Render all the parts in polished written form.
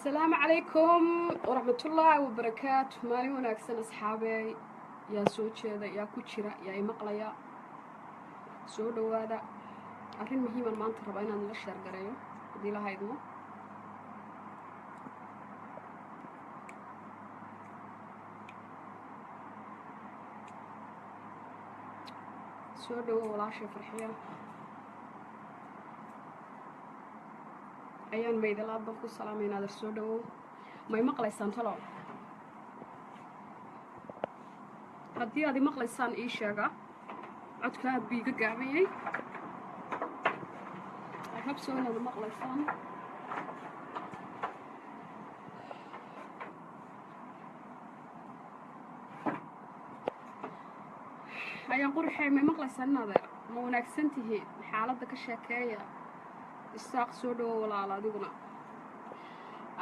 Asalaamu calaykum waraxmatullaahi wabarakaatu. Maalin wanaagsan asxaabey, yaa soo jeeda, yaa ku jira, yaa imaqlaya, soo dhowaada. Arrin muhiiman maanta rabaa inaan la share gareeyo haddii la haydmo. Soo dhowo walaashay Farxiya ayaan maydalaad baan ku salaamay. Naadir, soo dhowow. May maqlaysaan talow? Haddii aad imaqlaysaan ii sheega. Codka aad buu iga gaabayay. Habsoo inaad maqlaysaan. Ayaan qurxey, may maqlaysaan naadeer? Ma wanaagsan tihiin? Xaaladda ka sheekeeya. Isaaq, soo dhowo walaala. Adiguna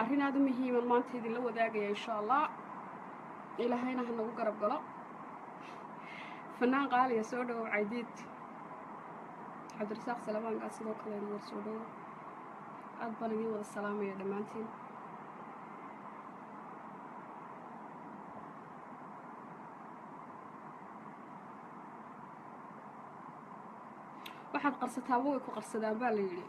arrin aada u muhiiman maanta idinla wadaagaya insha Allah, Ilaahayna ha nagu garab galo. Fanaan qaaliya, soo dhowow. Caydiid Cabdirasaaq Salamaankaa sidoo kalena war soo dhowow. Aad baan idiin wada salaamaya dhammaantiin. Waxaad qarsataaba way ku qarsadaan baa la yidhi.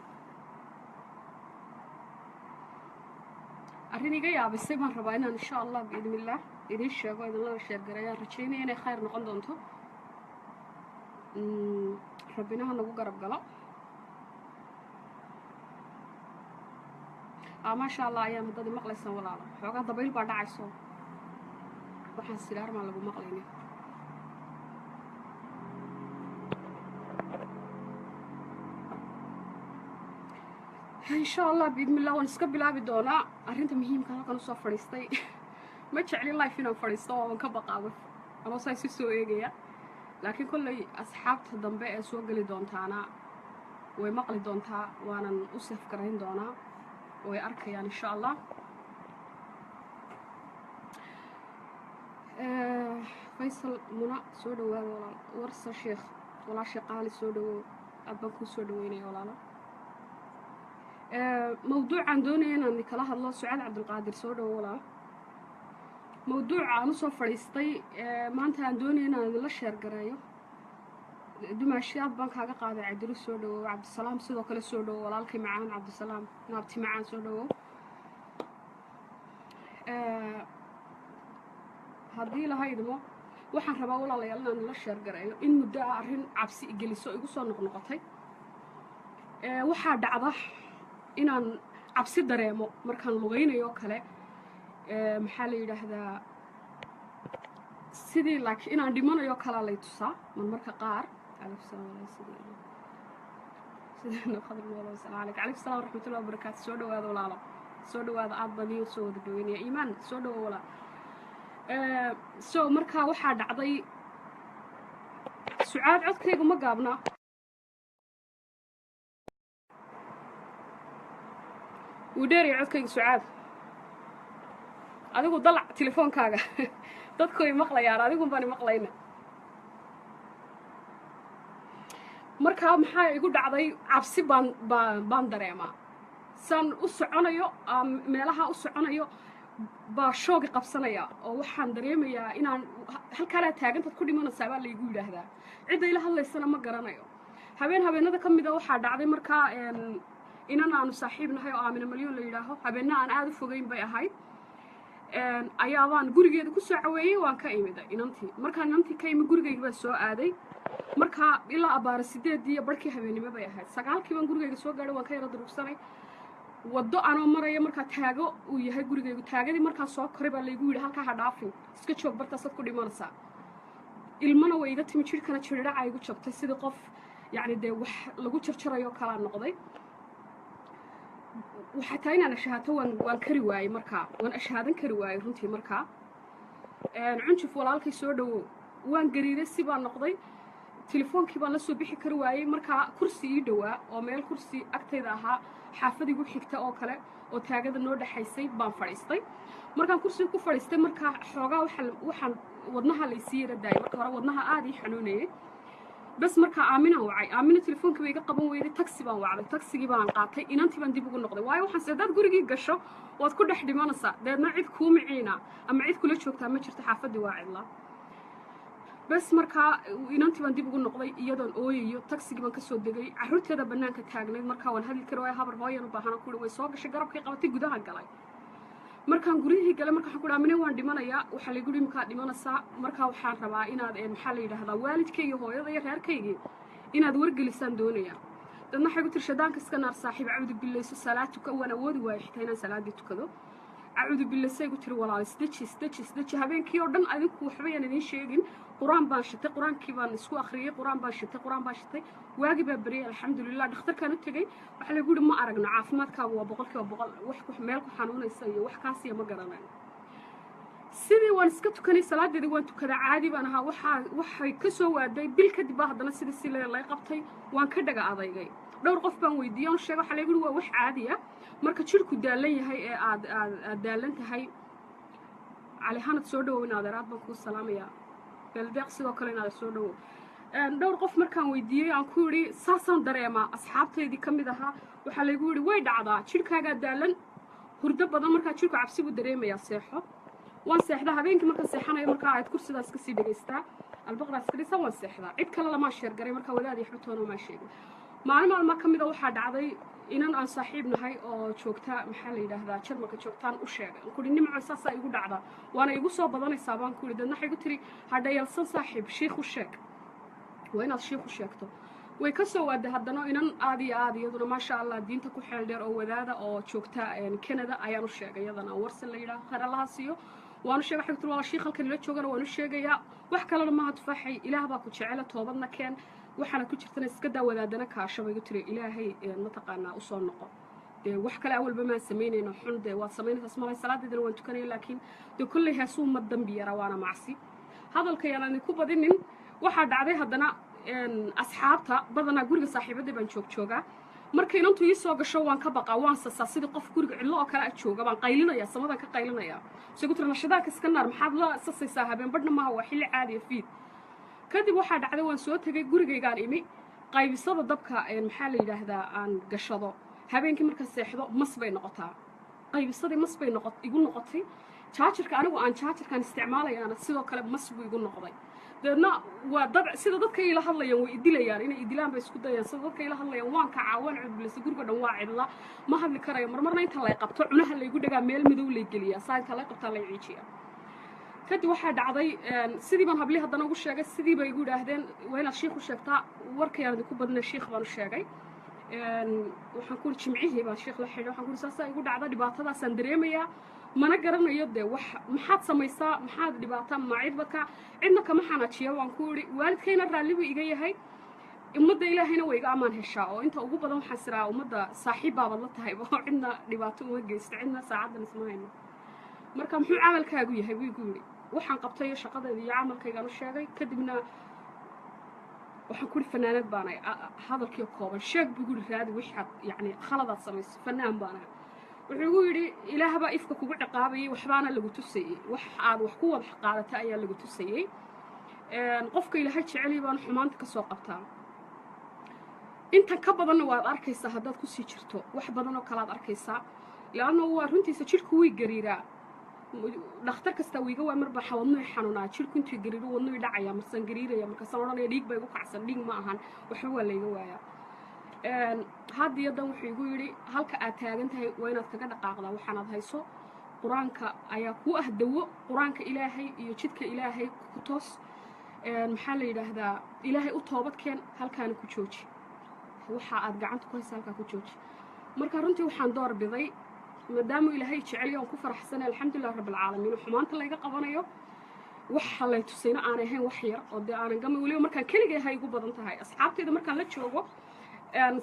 Arrin iga yaabisay baan rabaa inaan insha Allah biidnillaah idiin sheego, idinlana share gareeyaan. Rajaynaya inay khayr noqon doonto, Rabbina ha nagu garab galo. Maasha Allah, ayaa muddadii maqlaysaan walaalo. Xoogaa dabayl baa dhacayso, waxaan sidaarmaan lagu maqlayna. Insha Allah biidnillah waan iska bilaabi doonaa arrinta muhiimka halkan usoo fadhiistay. Ma jecli live inaan fadhiisto oo waan ka baqaaba ama saa isu soo eegaya, laakiin kolley asxaabta dambe ee soo geli doontaana way maqli doontaa, waanan u save garayn doonaa, way arkayaan insha Allah. Faysal, Muna, soo dhawaada walaal. Warsa Sheekh, walaasha qaali, soo dhawow. Aad baan kuu soo dhaweynaya walaalo. Mawduucaan doonaya inaan kala hadlo, Sucaad Cabdulqaadir, soo dhawo walaal. Mawduuca aan usoo fadhiistay maanta aan doonaya inaan idinla share gareeyo, dumaashi aad baan kaaga qaaday. Cabdilu, soo dhawow. Cabdisalaam sidoo kale soo dhawow. Walaalkay macaan Cabdisalaam, naabti macaan, soo dhawow. Haddii laha idmo, waxaan rabaa walaalayaal inaan idinla share gareeyo in muddo ah arrin cabsi igeliso igu soo noqnoqotay. Waxaa dhacda inaan cabsi dareemo markaan lugaynayo kale. Maxaa la yidhaahdaa, sidii laakiin inaan dhimanayo kalaa lay tusaa marmarka qaar. Calaykum salaam waraxmatullahi wabarakaatu. Soo dhawaada walaalo, soo dhawaada. Aad baan idiin soo wada dhaweynaya. Iimaan, soo dhawo walaal. So markaa waxaa dhacday, Sucaad, codkaygu ma gaabna? Wuu dheeraya codkayga. Sucaad, adigu dalac telefoonkaaga, dadku way maqlayaan, adigun baan maqlayna. Markaa maxaa igu dhacday? Cabsi baan dareemaa. Saan u soconayo, meelaha u soconayo, baa shoogi qabsanaya oo waxaan dareemayaa inaan halkaanaa taagantaad ku dhimanaysaa baa laygu yidhaahdaa. Cidda ila hadlaysana ma garanayo. Habeen habeenada ka mida waxaa dhacday markaa inan aanu saaxiib nahay oo Aamina Malyoon la yidhaaho, habeenna aan aada u fogeyn bay ahayd, ayaabaan gurigeeda kusoo caweeyey. Waan ka imid inantii. Markaan inantii ka imid, gurigayga baan soo aaday. Markaa ilaa abaara 8-dii iyo barhkii habeennimo bay ahayd. 9-kii baan gurigayga soo gaadhay. Waan ka yara durugsanay. Waddo anoo maraya, markaa taago uu yahay gurigaygu, taagadii markaa soo koray baa laygu yidhi, "Halkaa ha dhaafin, iska joog, bartaasaad ku dhimanaysaa." Ilmana way iga timi, jidhkana jiridhaca igu jabtay, sidii qof yacni dee wax lagu jarjarayo kalaa noqday. Waxaa taa inaan ashahaato waan kari waayey. Markaa waan ashhaadan kari waayey runtii. Markaa Cunjuf, walaalkay, soo dhawow. Waan gariiray, si baan noqday, telefoonkii baan la soo bixi kari waayey. Markaa kursi ii dhowaa oo meel kursi agtayda ahaa, xaafad igu xigta oo kale oo taagada noo dhexaysay baan fadhiistay. Markaan kursiga ku fadhiistay, markaa xoogaa waxaan wadnaha laysii yara daayay. Marka hore wadnaha aada ii xanuunayay. Bas, markaa Aaminaan wacay. Aamina telefoonka bay iga qaban weyday. Taxi baan wacday, taxigii baan qaatay, inantii baan dib ugu noqday, waayo waxaan se haddaad gurigii gasho waad ku dhex dhimanaysaa, deedna cid kuu miciina ama cid kula joogtaa ma jirto, xaafaddii waa cidlaa. Bas, markaa inantii baan dib ugu noqday iyadoon ooyayo. Taxigii baan kasoo degay, carruurteeda bannaanka taagnayd. Markaa waan hadli kari waaya. "Habar, hooyan u baahana," kuhi. Way soo gashay, garabkay qabatay, gudaha galay. Markaan guryihii galay, marka waxaan ku amine, waan dhimanayaa. Waxaa laygu yidhi, "Imikaad dhimanaysaa." Markaa waxaan rabaa inaad, maxaa la yidhahdaa, waalidkay iyo hooyada iyo reerkaygii inaad wargelisaan doonayaa. Dadna waxay ku tiri, "Shadaanka iska naar, saaxiib, cawdu billayso, salaad tuka." Waan awoodi waayay xitaa inaan salaaddii tukado. "Acuudu billaysay," ku tiri, "walaal, isdeji, isdeji, isdeji." Habeenkii oo dhan, adinku waxba yaan idiin sheegin, qur-aan baan shitay, qur-aankii baan isku akhriyey, qur-aan baan shitay, qur-aan baan shitay. Waagi baa beriyay, alxamdulilah. Dhakhtarkaan u tegey, waxaa lagu yidhi, "Ma aragno, caafimaadkaagu waa 100%, wax meel ku xanuunaysa iyo wax kaasiya ma garanayo." Sidii waan iska tukanay, salaadeedii waan tukadaa, caadi baan ahaa. Waxay ka soo waaday bil kadib baa haddana sidii si lay qabtay. Waan ka dhaga adaygay. Dhowr qof baan weydiiyey oon sheegay. Waxaa lagu yidhi, "Waa wax caadi ah marka jidhku daalan yahay ee aad daalan tahay." Cali Hanad, soo dhawow in adeeraad baan kuu salaamayaa. Beeldeeq sidoo kale, inaad soo dhawow. Dhowr qof markaan weydiiyey, aan ku yidhi saasaan dareemaa, asxaabtaydii ka mid ahaa, waxaa laygu yidhi, "Way dhacdaa, jidhkaagaa daalan, hurdo badan, markaa jidhku cabsi buu dareemayaa, seexo." Waan seexdaa habeenkii. Markaan seexanayo, markaa aad kursidaas kasii dhegaystaa, Albaqraa iska dhigtaa, waan seexdaa. Cid kale lamaa share garay, markaa wadaad iyo waxba maa sheegin. Maalin maalmaa ka mid a waxaa dhacday inan aan saaxiib nahay oo joogta, maxaa la yidhaahdaa, Jarmalka joogtaan u sheegay. Aan kuhi, "Nimco, saasaa igu dhacda, waana igu soo badanaysaa," baan ku yidhi. Dadna waxay igu tiri, "Hadhayalsan saaxiib, shiikh u sheeg, waa inaad shiikh u sheegto." Way ka soo waaday haddana inan aad iyo aad iyaduna, maasha Allah, diinta ku xeel dheer oo wadaada oo joogta Canada ayaan u sheegay iyadana, Warsan la yidhaha, khayr Allaha siiyo. Waanu sheegay. Waxay ku tiri, "Waa shiikh halkan ila joogana waanu sheegayaa, wax kalena maaha, Tufaaxay, Ilaah baa ku jecela, toobadna keen, waxaana ku jirtana iska daa, wadaadana kaasho," bay igu tiri. "Ilaahay mataqaanaa usoo noqo." Dee wax kale awalba maan samaynayno xun, dee waad samaynaysaas malay. Salaadeedana waan tukanaya, laakiin dee kolley heesuu ma dambi yara, waana macsi. Hadalka yaan idinku badinin. Waxaa dhacday haddana asxaabta badanaa guriga saaxiibadda baan joog joogaa. Marka inantu ii soo gasho waan ka baqaa, waan sasaa, sidii qof guriga cidlo oo kale a jooga baan qaylinaya, samadan ka qaylinaya. Se ku tiri, "Nashadaanka iska naar, maxaad la sasaysaa? Habeen badhna maaha, waa xilli caadiya fiid." Kadib waxaa dhacday waan soo tegay, gurigaygaan imi. Qaybisada dabka, maxaa la yidhaahdaa, aan gashado habeenkii markaan seexdo, mas bay noqotaa. Qaybisadii mas bay noqo igu noqotay. Chargerka anigu aan chargerkaan isticmaalayaana sidoo kale mas buu igu noqday. Dabeedna waa dad sida dadka ila hadlayaan, way idilayaan, inay idilaan bay isku dayaan. Sida dadka ila hadlayaan, waan kacaa, waan cudbilaysa, guriga dhan waa cidla, ma hadli karayo. Marmarna inta lay qabto cunaha laygu dhagaa, meel madow lay geliyaa, saa inta lay qabtaa lay ciijiyaa. Kadib waxaa dhacday sidii baan hablii haddana ugu sheegay. Sidii bay igu yidhaahdeen, "Waa inaad shiikh u sheegtaa." Warkayaan idinku badnay, shiikh baan u sheegay. Waxaan ku jimcihii baan shiikh la xidhay. Waxaan ku saasaa igu dhacda, dhibaatadaasaan dareemayaa, mana garanayo dee wax. "Maxaad samaysaa? Maxaad dhibaata ma cidba ka cidna kama xanaajiya," waan ku idhi. Waalidkayna raalli buu iga yahay, ummadda Ilaahayna way iga amaan heshaa, oo inta ugu badan waxaan siraa ummadda saaxiib baabad la tahay, oo cidna dhibaato uma geysto, cidna saacaddan isma hayno. "Marka muxuu camalkaagu yahay?" buu igu yidhi. Waxaan qabtay iyo shaqadeeda iyo camalkaygaan u sheegay. Kadibna waxaan ku ihi, "Fanaanad baanay." Hadalkii kooban sheeg, buu igu yidhi. "Raadi wixaad yacni khaladaad samayso." "Fanaan baanahay." Wuxuu igu yidhi, "Ilaah baa ifka kugu ciqaabayay, waxbaana lagu tusayey, wax aad wax ku wada qaadata ayaa lagu tusayey. Qofka Ilaahay jeceliy baanu xumaanta ka soo qabtaa. Intan ka badanna waad arkaysaa haddaad kusii jirto, wax badan oo kalaad arkaysaa." Leanna waa runtiisa, jidhku way gariiraa, dhakhtar kastaa wiiga waa marba wadnuhu xanuunaa, jidhku intuu gariiro wadnuhu dhacaya, marsan gariiraya, markaasaan odhanaya dhiig baa igu kacsan. Dhiig ma ahan, waxba waa layga waayaa. Haddiyo dan wuxuu igu yidhi, "Halka aad taagan tahay waa inaad kaga dhaqaaqdaa waxaanaad hayso. Qur-aanka ayaa kuu ah dawo, Qur-aanka Ilaahay iyo jidka Ilaahay ku toos, maxaa la yidhaahdaa, Ilaahay u toobad keen, halkaana ku jooji waxa aad gacanta ku haysa, halkaa ku jooji." Marka runtii waxaan door biday, maadaama Ilaahay jecelyo aan ku faraxsanay, alxamdulilah rabbilcaalamiin, xumaanta layga qabanayo, waxa lay tusayna aanay ahayn wax yar oo dee aanan gama. Weliba markaan keligay ahay igu badan tahay. Asxaabteyda markaan la joogo,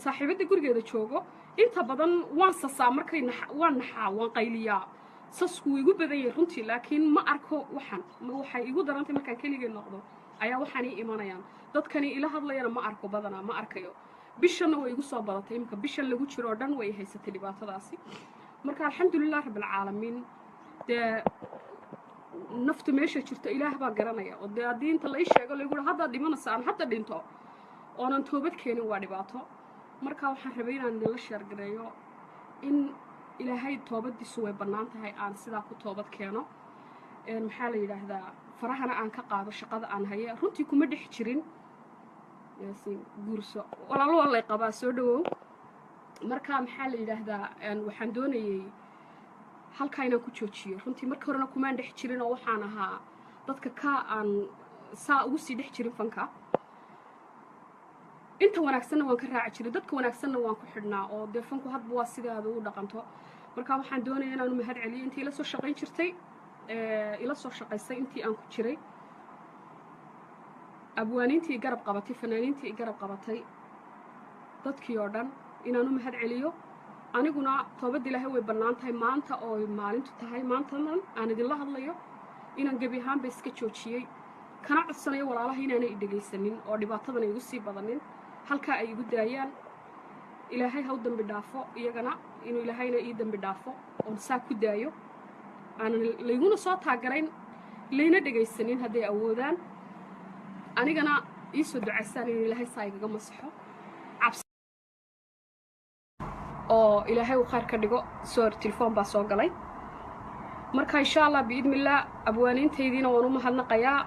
saaxiibadda gurigeeda joogo, inta badan waan sasaa, markay waan naxaa, waan qayliyaa, sasku wuu igu badan yahay runtii, laakiin ma arko waxaan. Waxay igu darantay markaan keligay noqdo ayaa waxaan ii imanayaan. Dadkani ila hadlayana ma arko, badanaa ma arkayo. Bishanna way igu soo badatay, iminka bishan lagu jiro oo dhan way haysatay dhibaatadaasi. Marka alxamdulilah rabbilcaalamiin. Dee naftu meesha jirto Ilaah baa garanaya, oo dee haddii inta la ii sheego lagu uri haddaad dhimanaysa aan hadda dhinto. Oonan toobad keenin waa dhibaato. Marka waxaan rabay inaan idinla share gareeyo in Ilaahay toobadiisu way bannaan tahay, aan sidaa ku toobad keeno, maxaa la yidhaahdaa, farahana aan ka qaado shaqada aan haye. Runtii kuma dhex jirin. Yaasiin guurso walaalo, waa lay qabaa, soo dhawow. Marka maxaa la yidhaahdaa, waxaan doonayey halkaa inaan ku joojiyo. Runtii marka horena kumaan dhex jirin oo waxaan ahaa dadka ka aan saa ugu sii dhex jirin fanka. Inta wanaagsanna waan ka raaci jiray, dadka wanaagsanna waan ku xidhnaa, oo dee fanku hadba waa sidaada u dhaqanto. Marka waxaan doonaya inaanu mahad celiyo intii ila soo shaqayn jirtay, ila soo shaqaysay intii aan ku jiray, abwaaniintii garab qabatay, fanaaniintii garab qabatay, dadkii oo dhan inaan u mahad celiyo. Aniguna toobadda Ilaahay way bannaan tahay. Maanta oo maalintu tahay maantanan aan idinla hadlayo, inaan gebi ahaanba iska joojiyey, kana codsanayo walaalaha inaanay i dhegaysanin oo dhibaatadana igu sii badanin, halkaa ay igu daayaan. Ilaahay ha u dambi dhaafo iyagana, inuu Ilaahayna ii dambi dhaafo oon saa ku daayo, aanan layguna soo taagarayn, layna dhegaysanin hadday awoodaan, anigana ii soo ducaysaan inuu Ilaahay saa igaga masaxo oo Ilaahay uu khayr ka dhigo. Soor, telefoon baa soo galay. Marka insha Allah biidnillaah, abwaaniintaydiina waan u mahadnaqayaa.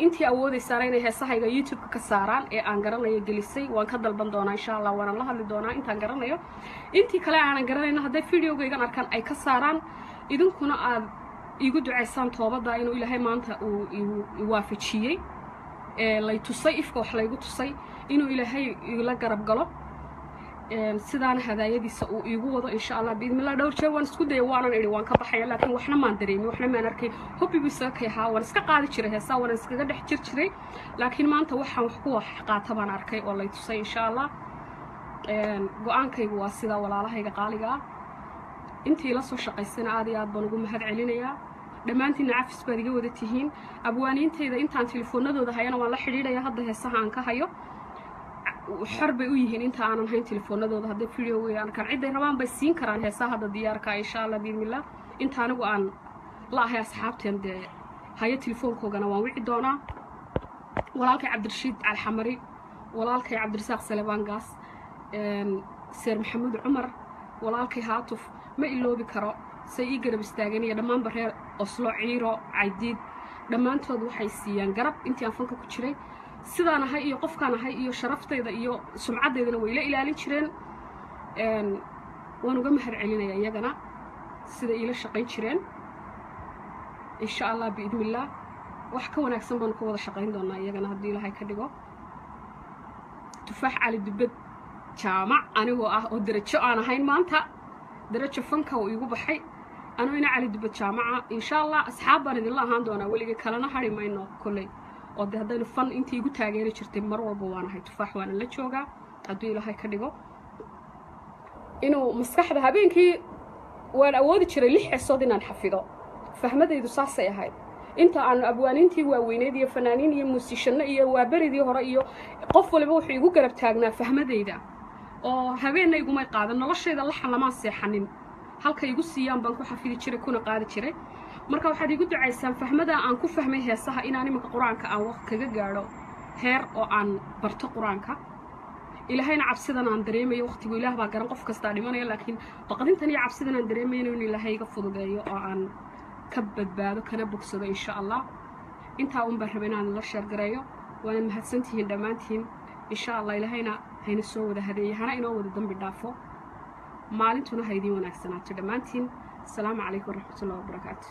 Intii awoodaysaana inay heesahayga YouTube-ka ka saaraan ee aan garanayo gelisay waan ka dalban doonaa insha Allah, waana la hadli doonaa intaan garanayo. Intii kale aanan garanayno, hadday videogaygan arkaan, ay ka saaraan. Idinkuna aad iigu ducaysaan toobadda inuu Ilaahay maanta uu iwaafajiyey, lay tusay ifka, wax laygu tusay, inuu Ilaahay ila garab galo, sidaana hadaayadiisa uu iigu wado insha Allah biidnillah. Dhowr jeer waan isku dayay, waanan idhi waan ka baxaya, laakiin waxna maan dareemin, waxna maan arkay. Hobby buu isaga kay ahaa, waan iska qaadi jiray heesaa, waan iskaga dhex jir jiray, laakiin maanta waxaan wax ku wax qaata baan arkay oo lay tusay insha Allah. Go-aankaygu waa sidaa, walaalahayga qaaliga ah. Intii ila soo shaqaysana aad iyo aad baan ugu mahad celinayaa. Dhammaantiinna cafis baad iga wada tihiin. Abwaaniintayda intaan telefoonadooda hayana waan la xidhiidhaya. Hadda heesaha aan ka hayo xor bay u yihiin. Inta aanan hayn telefoonadooda, hadday video arkaan, cidday rabaan bay siin karaan heesaha hadda diyaarka insha Allah biidnillah. Inta anigu aan la ahay asxaabteen dee hayo telefoonkoogana waan wici doonaa. Walaalkay Cabdirashiid Alxamari, walaalkay Cabdirasaaq Salebaan Gaas, Seer Maxamuud Cumar, walaalkay Haatuf, ma iloobi karo say ii garab istaageen, iyo dhammaanba reer Oslo, Ciiro, Caydiid, dhammaantood waxay siiyaan garab intii aan fanka ku jiray. Sidaan ahay iyo qofkaan ahay iyo sharaftayda iyo sumcaddaydana way ila ilaalin jireen. Waan uga mahad celinaya iyagana sida iila shaqayn jireen. Insha Allah biidnillaah, wax ka wanaagsan baanu ka wada shaqayn doonaa iyagana haddii Ilaahay ka dhigo. Tufaax Cali Dubad Jaamac anigoo ah oo derajo aan ahayn, maanta derajo fanka uu iigu baxay, anuu ina Cali Dubad Jaamaca, insha Allah asxaab baan idinla ahaan doonaa weligay, kalena hari mayno kolley. Oo dee haddaynu fan intii igu taageeri jirtay mar walba waan ahay Tufaax, waana la joogaa hadduu Ilaahay ka dhigo. Inuu maskaxda habeenkii waan awoodi jiray 6 heesood inaan xafido, fahmadaydu saasay ahayd. Inta aanu abwaaniintii waaweyneed iyo fanaaniin iyo muusiishanno iyo waaberidii hore iyo qof waliba wuxuu igu garab taagnaa fahmadayda, oo habeenna igumay qaadan noloshayda laxan lamaan seexanin. Halka igu siiyaan baan ku xafidi jiray kuna qaadi jiray. Marka waxaad igu ducaysaan fahmada aan ku fahmay heesaha inaan iminka Qur-aanka aan waqt kaga gaadho heer oo aan barto Qur-aanka. Ilaahayna cabsidan aan dareemayo, waqtigu Ilaah baa garan, qof kastaa dhimanaya, laakiin baqdintan iyo cabsidan aan dareemayo inuu Ilaahay iga fududeeyo oo aan ka badbaado kana bogsado insha Allah. Intaa un baan raba inaan la share gareeyo. Waana mahadsantihiin dhammaantiin. Insha Allah Ilaahayna hayna soo wada hadeeye, hana inoo wada dambi dhaafo, maalintuna ha idiin wanaagsanaato dhammaantiin. Asalaamu calaykum waraxmatullahi wabarakaatu.